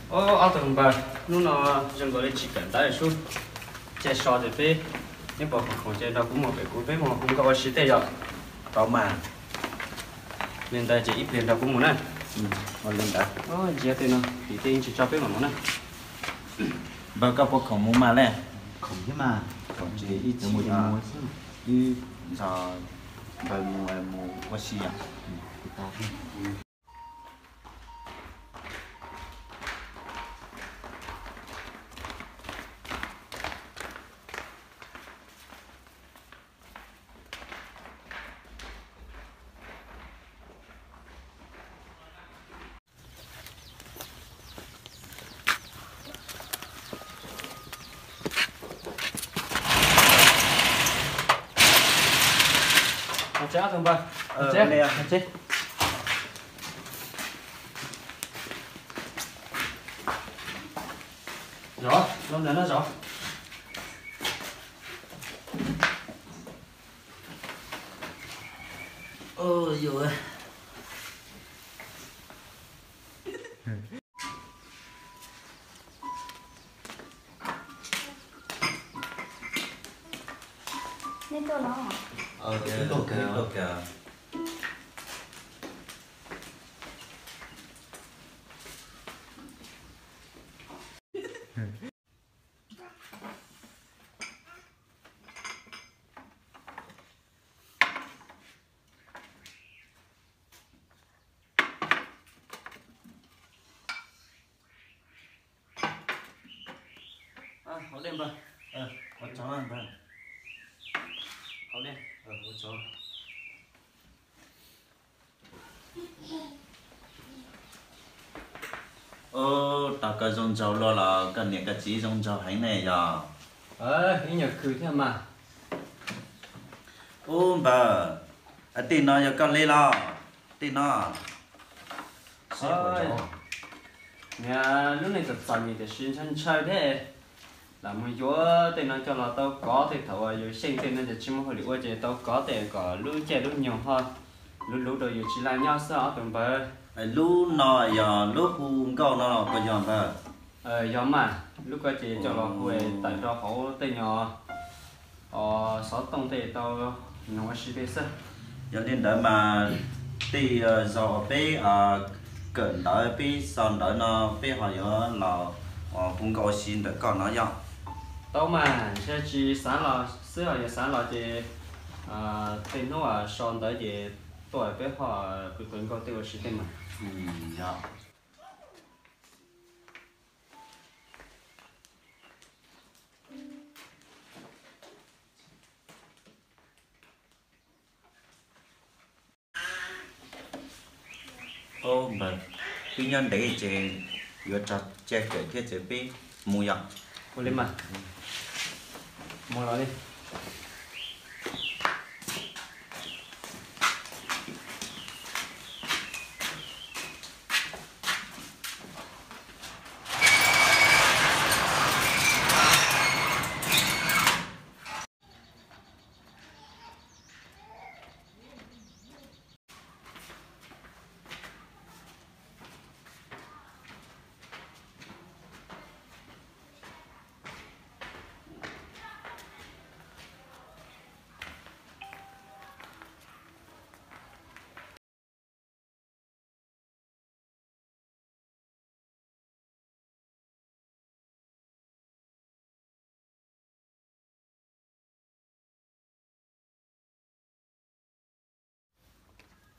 Ob tug npawg, hnub no zoo nkaus li tsis kawm ntawv sub, cia so ces peb, neb puas khoom khoom ces nrog kuv mus pem kuv peb mus hu nkauj ua si tej yom? Tau mas. Li ntawd ces ib pliag nrog kuv mus na. Ua li ntawd. Ntsia tej no tim tej tsis tso peb mam mus na. Npawg, koj puas khoom mus mas lej? Khoom thiab mas. Khoom ces ib chim mus xwb. Wb nrog npawg mus, mus ua si yom. Zov, los ntawm no zov. Nej tuaj los? Haus dej npawg. Ua tsaug npawg. Haus dej. Ua tsaug. Ub, tau koj zoo nraug luaj los koj niam koj txiv zoo nraug heev ne yog? Ib nyuag khwv thiab mas. Ub npawg, tej no yog koj li los? Tej no. Niag lub neej txom txom nyem tiam sis ntshaw ntshaw thiab. Lam mus yuav tej no coj los tau kov tej thaum uas yus xyeej tej no ces tsis muaj hauj lwm ua ces tau kov tej kom lub caij lub nyoog ho luv luv rau yus tsis laj nyob xwb ob tug npawg. Lub no yog lub hu nkauj no los puas yog npawg? Yog mas, lub ko ces coj los hu tawm rau hauv tej nyuag xov tooj tej tau noog ua si tej xwb. Yog li ntawd mas tej zaum peb kawm ntawv peb xaus ntawv no peb ho yuav los hu nkauj ua si ntawm koj no yog? Tau mas, ntshe tsis xav los xwb, ho yog xav los ces tej hnub so ntawv ces tuaj peb ho pw pw nkauj tej ua si tej mas. Yog. Ub npawg, twb nyob ntev ces yuav tso cia kawm thiab ces peb mus yom. Ua li mas, mus los li.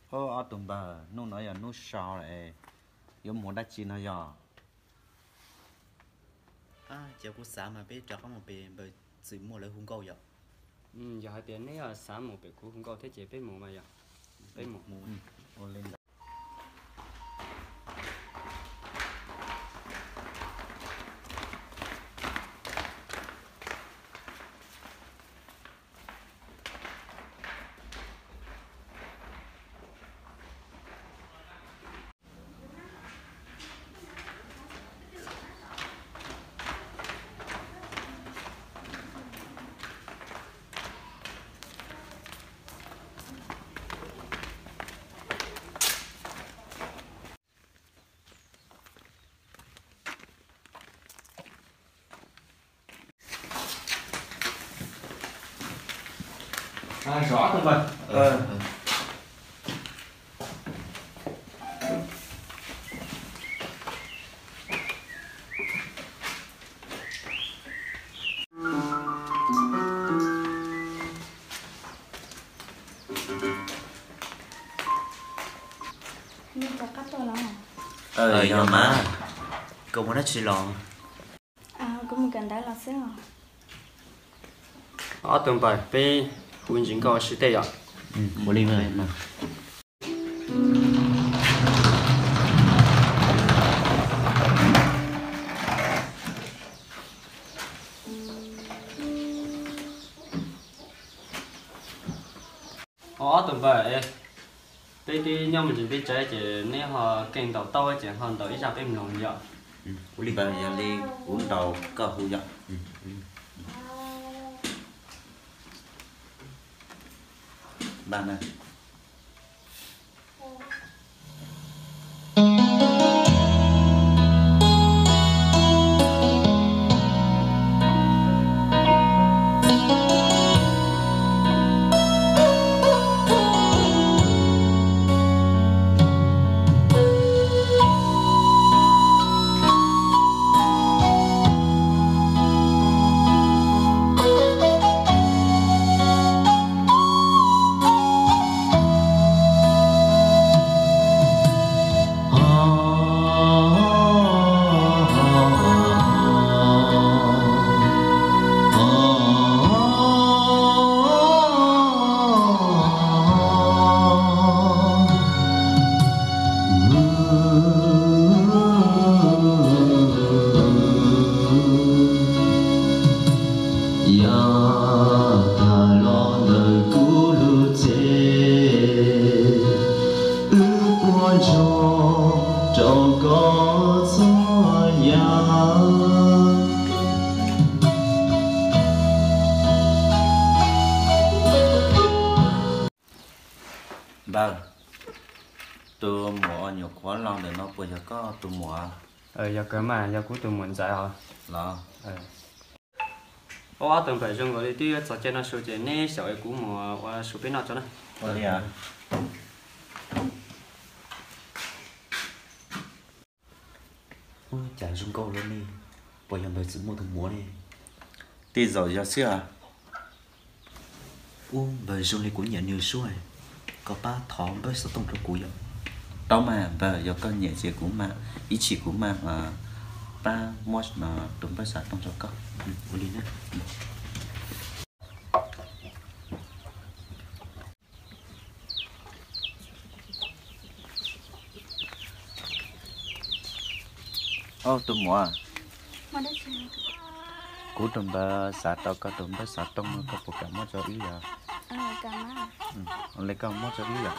Ob tug npawg, hnub no yog hnub sau lawm, yuav mus dab tsi no yog? Ces kuv xav mas peb rov qab mus pem npawg Txwm Muaj lawv hu nkauj yom. Yog hais tias neb xav mus pem kuv hu nkauj thiab ces peb mus mas yog. Peb mus. Yog mas, koj mus dab tsi los? Kuv mus kawm ntawv los xwb. Ob tug npawg, peb hu ntsis nkauj ua si tej yom. Ua li mas. Ob tug npawg, peb twb nyob me ntsis peb tsev ces neb ho keej ntaus taub ces ho ntaus ib zaj peb mloog yom. Ua li mas, yog li kuv ntaus koj hu yom. Yog tham los ntawm kuv lub txij, wb puas ntsoog rau koj txhua yam. Npawg, tus muam uas nyuam qhuav los ntawm no puas yog koj tus muam? Yog kawg mas, yog kuv tus muam ntxawm os. Los, ob tug npawg, zoo nkaus li twb yuav txog caij noj su ces neb xyaum es kuv mus ua su peb noj tso na. Ua li. Ub, cas zoo nkauj li ne, puas yog npawg Txwm Muaj tus muam ne? Tej zaum yog xwb os. Ub, npawg zoo li kuv nyiam nws suab, koj pab thov npawb xov tooj rau kuv yom. Tau mas npawg, yog koj nyiam ces kuv mam, ib chim kuv mam pab muab tus npawb xov tooj rau koj. Ua li na. Au, tus muam, kuv tus npawb xav tau koj tus npawb xov tooj, koj puas kam muab rau wb yom? Li koj muab rau wb yom.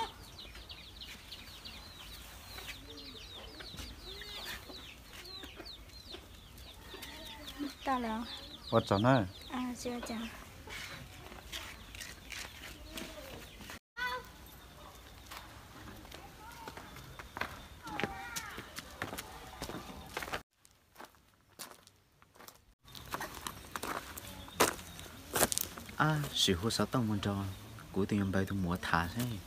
Ua tsaug na. Ab, sim hu xov tooj mus nrog kuv tus me npawg tus muam tham seb.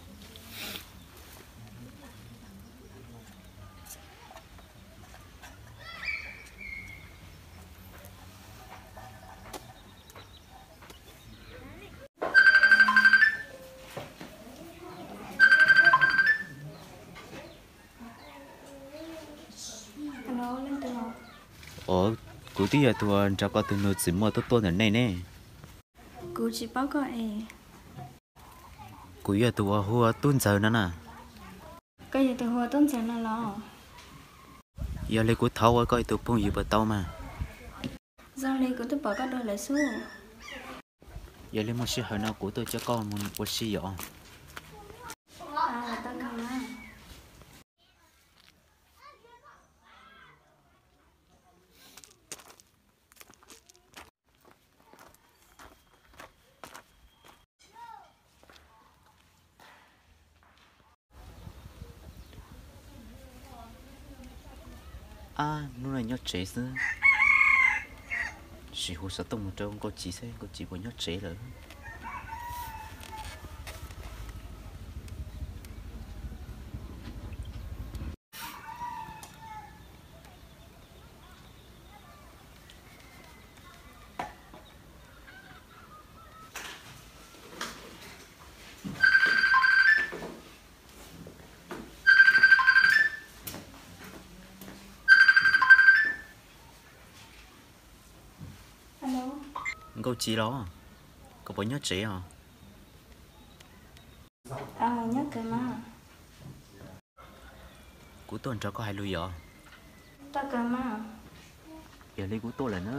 Os, kuv twb yog tus uas nrog koj tus nus Txwm Muaj tuaj tuaj ntawm nej ne. Kuv tsis paub koj es. Kuv yog tus uas hu ua Tub Ntxawg no na. Koj yog tus hu ua Tub Ntxawg no los? Yog li kuv thov ua koj tus phooj ywg puas tau mas? Zoo li kuv twb pom koj dua lawm xwb. Yog li muaj sij hawm no kuv tuaj coj koj mus ua si yom. Ab, hnub no nyob tsev xwb. Sim hu xov tooj mus rau Nkauj Txiv seb Nkauj Txiv puas nyob tsev lawm. Tsis los, koj puas nyob tsev os? Kuv tuaj nrog koj hais lus yom. Yog li kuv tuaj lawm na.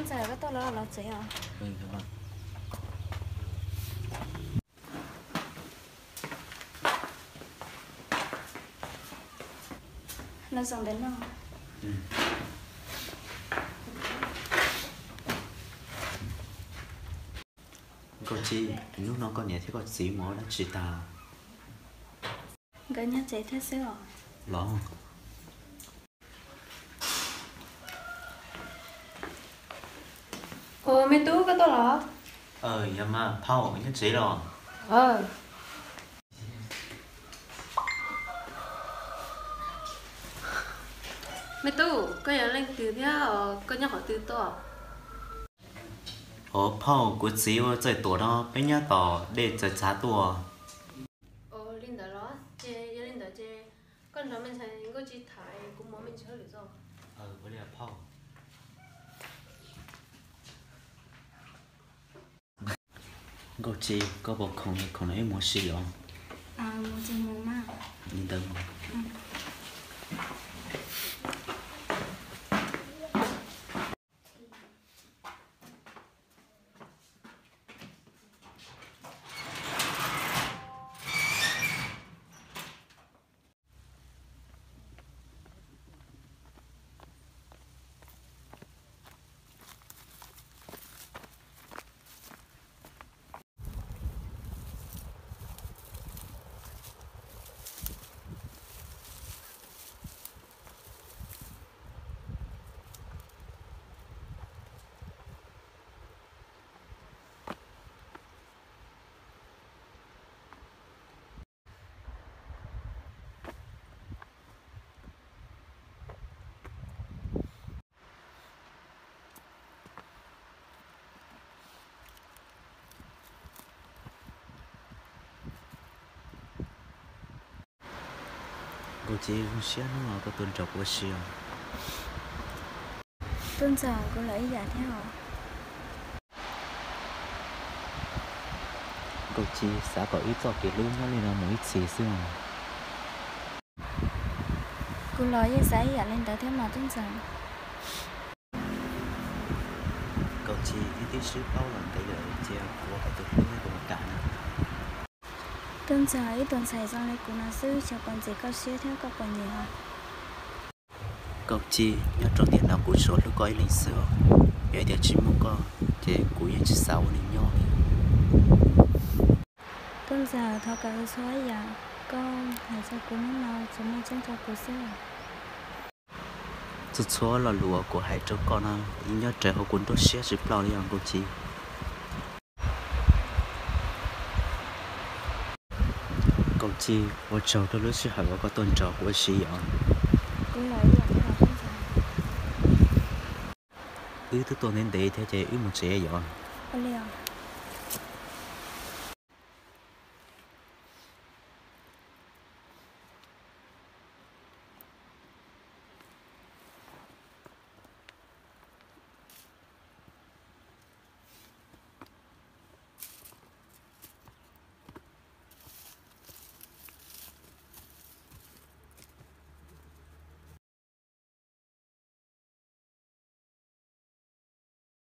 Ntxawm, koj tuaj los los tsev os. Los zoo ntawm no. Nkauj Ci, hnub no koj niam thiab koj txiv mus ua dab tsi tag? Nkawd nyob tsev thiab xwb os. Los. Ua, me tub, koj tuaj los? Yog mas, phauj nyob tsev los? Me tub, koj yog leej twg thiab koj nyob qhov twg tuaj? Ua, phauj, kuv txiv ua txawj tuam no, peb nyob tom dej txawv txhav tuaj. Ua li ntawd los? Ces yog li ntawd ces koj nrog me ntxhais Nkauj Ci tham, kuv mus me ntsis hauj lwm tso. Nkauj Ci, koj puas khoom? Khoom no wb mus ua si os. Li ntawd. Nkauj Ci, zoo siab hnub no koj tuaj nrog kuv ua si os. Tub Ntxawm, kuv los ib yam thiab os. Nkauj Ci, xav kom wb txoj kev hlub nyob li no mus ib txhis xwb os. Kuv los yeej xav ib yam li ntawd thiab mas Tub Ntxawm. Nkauj Ci, wb twb sib paub los ntev lawm, cia kuv ua koj tus hlub nyob kuv mus kam na. Tub Ntxawm, ib tug ntxhais zoo li kuv no xwb xyov puas ntxim koj siab thiab koj puas nyiam os. Nkauj Ci, nyob rau tiam no kuv tsuas hlub koj ib leeg xwb os. Yog tias tsis muaj koj ces kuv yeej tsis xav ua neeg nyob li. Tub Ntxawm, thov kom txhua yam koj hais rau kuv hnub no tsuas muaj tseeb rau kuv xwb. Txhua txhua lo lus uas kuv hais rau koj no yeej nyob raws hauv kuv nruab siab tsis ploj li os Nkauj Ci. Nkauj Ci, ua tsaug rau lub sij hawm uas koj tuaj nrog kuv ua si os. Wb twb tuaj ntev ntev thiab ces wb mus tsev yom.